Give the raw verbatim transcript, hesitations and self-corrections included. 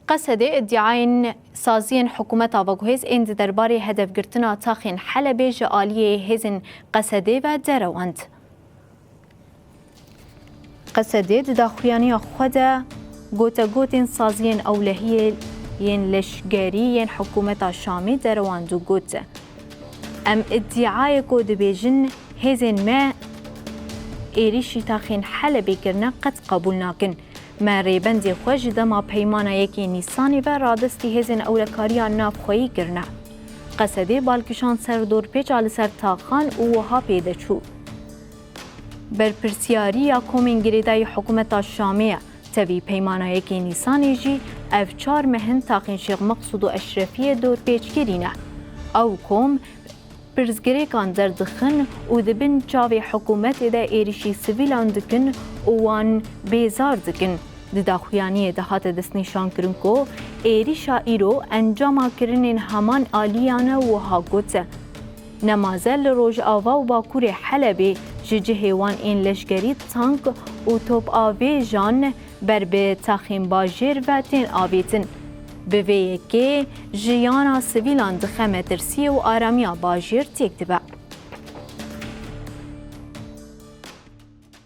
Qesedê îdîayên saziyên hikûmeta veguhêz ên di derbarê hedefgirtina taxên Helebê ji aliyê hêzên Qesedê ve derewand. Qesedê di daxuyaniya xwe de gotegotên saziyên ewlehiyê yên leşgerî yên hikûmeta Şamê derewand û got, Em îdîayê ku dibêjin hêzên me êrîşî taxên Helebê kirine qet qebûl nakin. Me rêbendê xwe ji dema peymana yekê Nîsanê ve radestî hêzên ewlekariya navxweyî kirine. Qesedê bal kişand ser dorpêça li ser taxan û wiha pê de çû. Berpirsiyariya komên girêdayî hikûmeta Şamê ye. Tevî peymana yekê Nîsanê jî ev çar meh in taxên Şêx Meqsûd û Eşrefiyê dorpêç kirîne. Ew kom pirsgirêkan derdixin û di bin çavê hikûmetê de êrîşî sivîlan dikin û wan bêzar dikin. Di daxuyaniyê de hate destnîşankirin ku êrîşa îro encama kirinên heman aliyan e û wiha got, Nemaze li rojava û bakurê Helebê ji cihê wan ên leşgerî tank û topavêjan ber bi taxên bajêr ve tên avêtin. Bi vê yekê jiyana sivîlan dixe metirsiyê û aramiya bajêr têk dibe.